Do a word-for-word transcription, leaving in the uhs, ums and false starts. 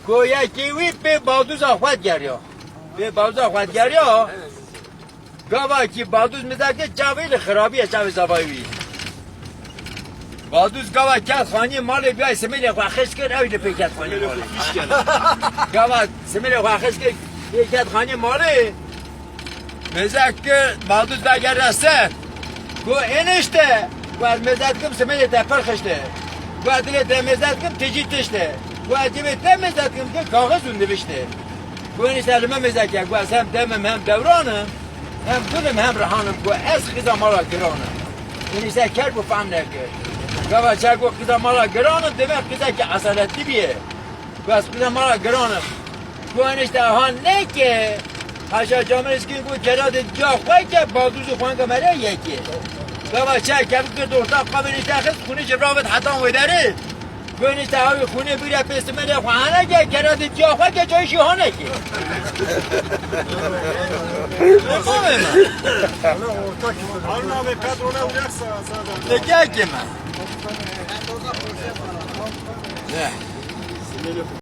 Ku yekê wî pê balduza xwe digeriya. Pê balduza xwe digeriya. Gava kî balduz mizakê çavê li xirabî ye, çavê zavayî wî. Balduz gava ket xaniyê malê, biyay simêlê xwe xişt kir, ew jî pê ket xaniyê malê. Gava simêlê xwe xişt kir, pê ket xaniyê malê. Mêze kir, balduz vegere ser. Got, "Enişte, ku ez mêze dikim, simêlê te pir xişt e. Ku ez dilê te mêze dikim, tu jî tişt e. Ku ez civê te mêze dikim, tu kaxiz û nivişt e." Ku enişte li me mêze ke, ku ez hem dem im hem dewran im, hem gul im hem rihan im, ku ez xiza mala giran im. Enişte ker bû, fehm nekir. Gava çar got, "Xiza mala giran im", deme xizeke eseletî bîye. Ku ez xiza mala giran im. Ku enişte ha neke, haşa camêrê sikîn ku kera de ciya xwe ke, balduzî xwe anka mere yekê. Gava çay kevik kir orta, qabê enişte xist, xûnê ji bira vet hetan wê derê. Ku enişte ha wî xûnê bîre pê simêlê xwe hane ke, kera de ciya xwe ke, çayî jî ha neke. Tamam mı? Harun abi, petrole uğrarsa, sağdan. Peki, kim? Ne?